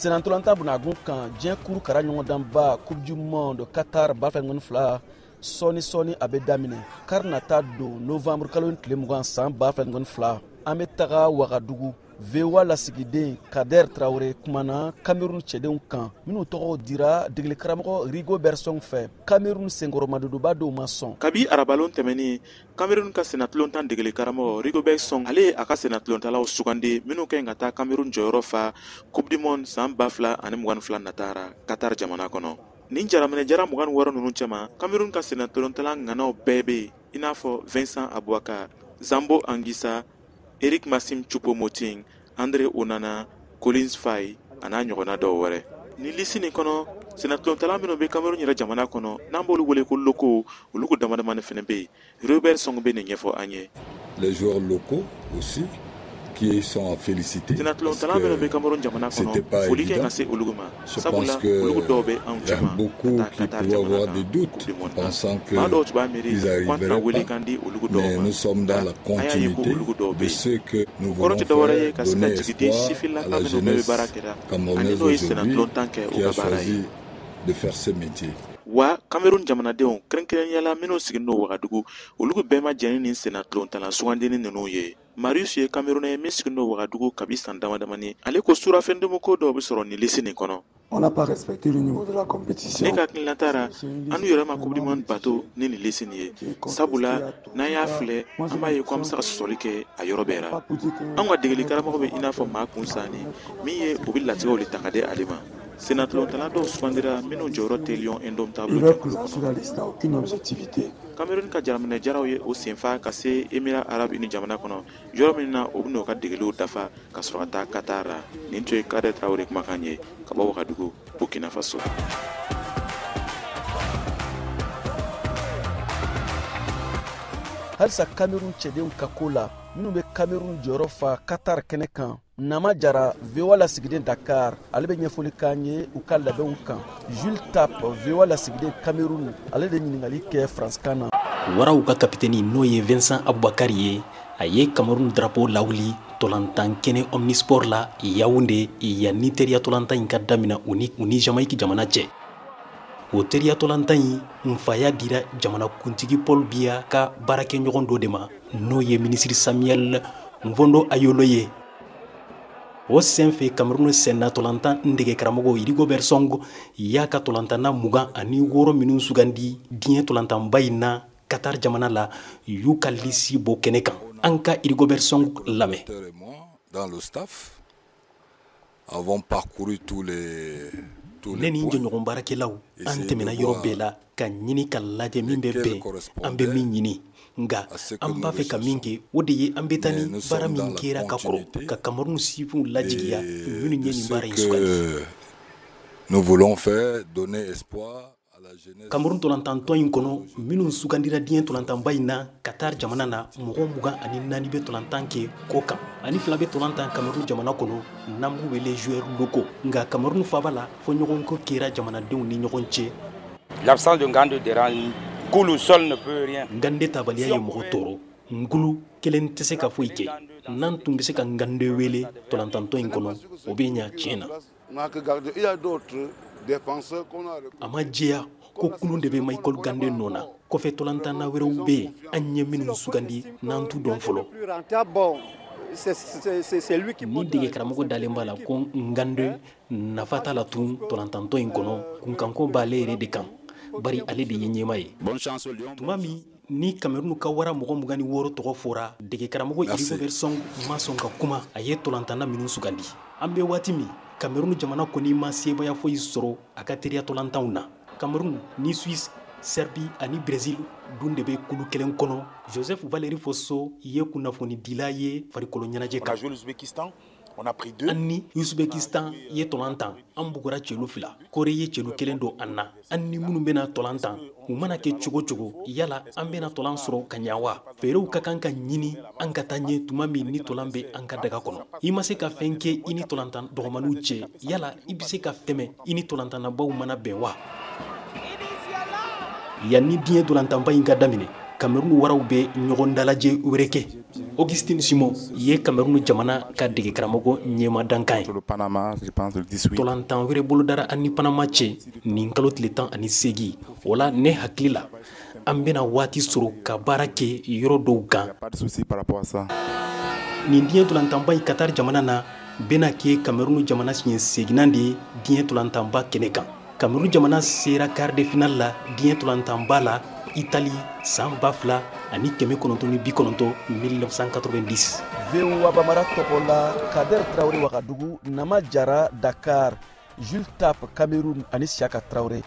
Senatɔlantan bɛna kan diɲɛ kuru kara ɲɔgɔndanba Coupe du Monde Qatar 2022 sɔɔni sɔɔni a bɛ daminɛ kari nata don novembre kalo tile 20 san 2022. An bɛ taga Wagadugu. VOA lasigiden Kader Traoré kumana Cameroun cɛdenw kan minnu tɔgɔ dira degeli karamɔgɔ Rigobert Song fɛ. Cameroun senkɔrɔmadodoba dɔw ma sɔn. Kabi arabalon tɛmɛnen, Cameroun ka sennatulontan degeli karamɔgɔ Rigobert Song, ale ye a ka sennatulontalaw sugandi minnu ka ɲi ka taa Cameroun jɔyɔrɔ fa Coupe du Monde san 2022 natara Qatar jamana kɔnɔ. Nin jaraminɛ jara 26 ninnu cɛma, Cameroun ka sennatulontala ŋanaw bɛɛ bɛ yen, i n'a fɔ Vincent Aboubakar, Zambo Anguissa, Eric Maxim Choupo-Moting, André Onana, Collins Fai a n'a ɲɔgɔnna dɔw wɛrɛ. Ni lisi nin kɔnɔ, sennatulontala minnu bɛ Cameroun yɛrɛ jamana kɔnɔ, n'an b'olu wele ko locaux, olu ko damadamani fana bɛ yen. Robert Song bɛ nin ɲɛfɔ an ye. Les joueurs locaux aussi qui sont à féliciter. Sennatulontala minnu bɛ Cameroun jamana kɔnɔ, foli kɛ ka se olu ma, sabula olu dɔw bɛ anw cɛma ka taa Qatar jamana kan Coupe du Monde. Maa dɔw tun b'a miiri k'an tɛna wele kan di olu dɔw ma, nous sommes dans la an y'a ye ko olu dɔw bɛ yen. O kɔrɔ tɛ dɔwɛrɛ ye ka se ka jigi di sifinlaka minnu bɛɛ bɛ baara kɛra ani n'o ye sennatulontan kɛ u ka baara ye. De faire ce métier. Wa Cameroun jamanadenw kɛrɛnkɛrɛnnenya la minnu sigilen don Wagadugu, olu bɛɛ ma jɛn ni nin sennatulontala sugandili ninnu ye. Marius ye Camerounais ye min sigilen don Wagadugu kabi san damadamani. Ale ko surafɛndumuko dɔw bɛ sɔrɔ nin lisi nin kɔnɔ. On n'a pas respecté le niveau de la compétition. Ne ka hakilina taara, an n'u yɛrɛ ma Coupe du Monde bato ni nin lisi nin ye, sabula n'an y'a filɛ, an b'a ye ko an bɛ se ka sɔsɔli kɛ a yɔrɔ bɛɛ la. An ka degeli karamɔgɔ bɛ i n'a fɔ maa kun sanni min ye, u bɛ latigɛw de ta ka di ale ma. Sennatulontala dɔw sugandira minnu jɔyɔrɔ tɛ Lion Indomptable jɛkulu kɔnɔ. Cameroun ka jaraminɛ jaraw ye o senfa ka se Émirats Arabes Unis jamana kɔnɔ, yɔrɔ min na u bɛn'u ka degeliw dafa ka sɔrɔ ka taa Qatar la. Nin tun ye Kader Traoré kumakan ye ka bɔ Wagadugu, Burkina Faso. Halisa Cameroun cɛdenw ka ko la, minnu bɛ Cameroun jɔyɔrɔ fa Qatar kɛnɛ kan, Nama Jara, VOA lasigiden Dakar, ale bɛ ɲɛfɔli k'an ye u ka labɛnw kan. Jules Tap, VOA lasigiden Cameroun, ale de ɲininkali kɛ France kan na. Waraw ka kapitɛni, n'o ye Vincent Aboubakar ye, a ye Cameroun drapeau lawuli tolantan kɛnɛ Omnisport la Yaoundé yanni teriya tolantan in ka daminɛ u ni Jamaïque jamana cɛ. O teriya tolantan in nfaya dira jamanakuntigi Paul Biya ka baarakɛɲɔgɔn dɔ de ma, n'o ye minisiri Samuel Mvondo Ayolo ye. O senfɛ, Cameroun senna tolantan dege karamɔgɔ Rigobert Song y'a ka tolantanna 26 minnu sugandi diɲɛ tolantanba in na Qatar jamana la, y'u ka lisi bɔ kɛnɛ kan. An ka Rigobert Song lamɛn. Dans le staff, avons parcouru tous les Ne ni jɔɲɔgɔn baarakɛlaw, an tɛmɛna yɔrɔ bɛɛ la ka ɲini ka lajɛ min bɛ bɛn an bɛ min ɲini. Nka an b'a fɛ ka min kɛ, o de ye an bɛ taa ni baara min kɛra ka kɔrɔ, ka Cameroun sifinw lajigiya minnu ye nin baara in sugandi. Nous voulons faire donner espoir à la jeunesse. Cameroun tolantantɔn in kɔnɔ, minnu sugandira diɲɛ tolantanba in na Qatar jamana na, mɔgɔ 24 bɛ tolantan kɛ kɔ kan, ani fila bɛ tolantan Cameroun jamana kɔnɔ, n'an b'u wele joueurs locaux. Nka Cameroun faaba la, fɔɲɔgɔnkɔ kɛra jamanadenw ni ɲɔgɔn cɛ. L'absence de Ngande dérange. Ngulu seul ne peut rien. Ngande tabaliya ye mɔgɔ tɔɔrɔ. Ngulu kelen tɛ se ka foyi kɛ. N'an tun bɛ se ka Ngande wele tolantantɔn in kɔnɔ, o bɛ ɲa tiɲɛ na. A ma jɛya ko kulun de bɛ Michael Ngande nɔ na. Kɔfɛ tolantanna wɛrɛw bɛ yen an ye minnu sugandi n'an t'u dɔn fɔlɔ. Ni dege karamɔgɔ dalen b'a la ko Ngande nafa t'a la tun tolantantɔn in kɔnɔ, kunkanko b'ale yɛrɛ de kan, bari ale de ye ɲɛmaa ye. Tuma min ni Cameroun ka wara mɔgɔ 26 tɔgɔ fɔra, dege karamɔgɔ Rigobert Song ma sɔn ka kuma a ye tolantanna minnu sugandi. An bɛ waati min, Cameroun jamana kɔni ma sebaaya foyi sɔrɔ a ka teriya tolantanw na. Cameroun ni Suisse, Serbie ani Brésil dun de bɛ kulu kelen kɔnɔ. Joseph Valéry Fosso ye kunnafonidila ye farikolo ɲɛnajɛ kan. An ni Uzbekistan ye tolan tan, an bugura celu 2. Kore ye celu 1 don an na. An ni minnu bɛna tolan tan, u mana kɛ cogo cogo, yala an bɛna tolan sɔrɔ ka ɲa wa? Fɛɛrɛw ka kan ka ɲini an ka taa ɲɛ tuma min ni tolan bɛ an ka daga kɔnɔ. I ma se ka fɛn kɛ i ni tolantan dɔgɔmaniw cɛ, yala i bɛ se ka tɛmɛ i ni tolantannabaw mana bɛn wa? Yanni diɲɛ tolantanba in ka daminɛ, Cameroun waraw bɛ ɲɔgɔn dalajɛ wɛrɛ kɛ. Augustine Simon ye Cameroun jamana ka dege karamɔgɔ ɲɛma dankan ye. Le Panama, je pense, le 18. Tolantan wɛrɛ bolodara an ni Panama cɛ nin kalo tile 18. O la, ne hakili la, an bɛna waati sɔrɔ ka baara kɛ yɔrɔ dɔw kan. Pas de souci par rapport à ça. Nin diɲɛ tolantanba in Qatar jamana na bɛna kɛ Cameroun jamana siɲɛ seginnan de ye diɲɛ tolantanba kɛnɛ kan. Cameroun jamana sera quart de finale la diɲɛ tolantanba la Italie san 2990, 1990. VOA Bambara tɔgɔ la, Kader Traoré, Wagadugu, Nama Jara, Dakar, Jules Tap, Cameroun, ani Siaka Traoré.